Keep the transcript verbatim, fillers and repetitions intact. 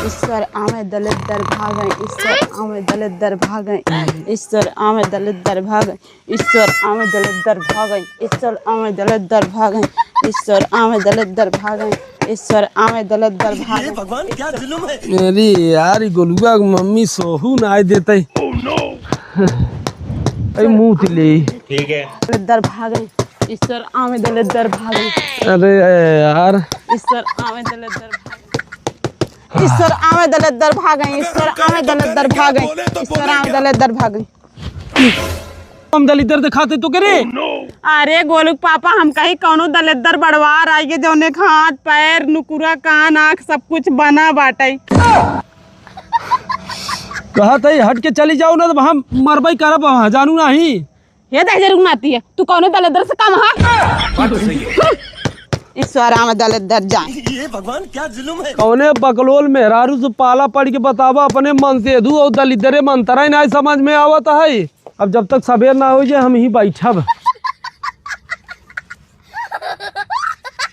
ईश्वर आवे दलिद्दर भागें, ईश्वर आवे दलिद्दर भागें, ईश्वर आवे दलिद्दर भागें, ईश्वर आवे दलिद्दर भागें, ईश्वर आवे दलिद्दर भागें, ईश्वर आवे दलिद्दर भागें, ईश्वर आवे दलिद्दर भागें। भगवान, क्या जुल्म है। अरे यार, ई गोलुआ के मम्मी सोहू नाय देतै। ऐ मुँह तिले। ठीक है। दलिद्दर भागें, ईश्वर आवे दलिद्दर भागें। अरे यार। ईश्वर आवे दलिद्दर भागें। ईश्वर आवे दलिद्दर भागें, ईश्वर आवे दलिद्दर भागें, ईश्वर आवे दलिद्दर भागें। हम दलिद्दर दिखाते तो करे? अरे गोलू के पापा, हम कहीं कौनो दलिद्दर बड़वार आइगे जौने के हाथ, पैर, नुकुरा, कान, आँख सब कुछ बना बाटै। कहत है हट के चली जाओ ना, तब हम मरबई करब वहाँ, जानू नहीं। हे दहिजर के नाती है, तू कौनो दलिद्दर से कम है? बात तो सही है। ईश्वर आवे दलिद्दर जाएं। ये भगवान, क्या जुल्म है। कौने बकलोल मेहरारू से पाला पड़ि के बतावा, अपने मनसेधू और दलिद्दरे में अंतरा ही नाहीं समझ में आवत है। अब जब तक सबेर ना होइ जाए, हम ही बैठब।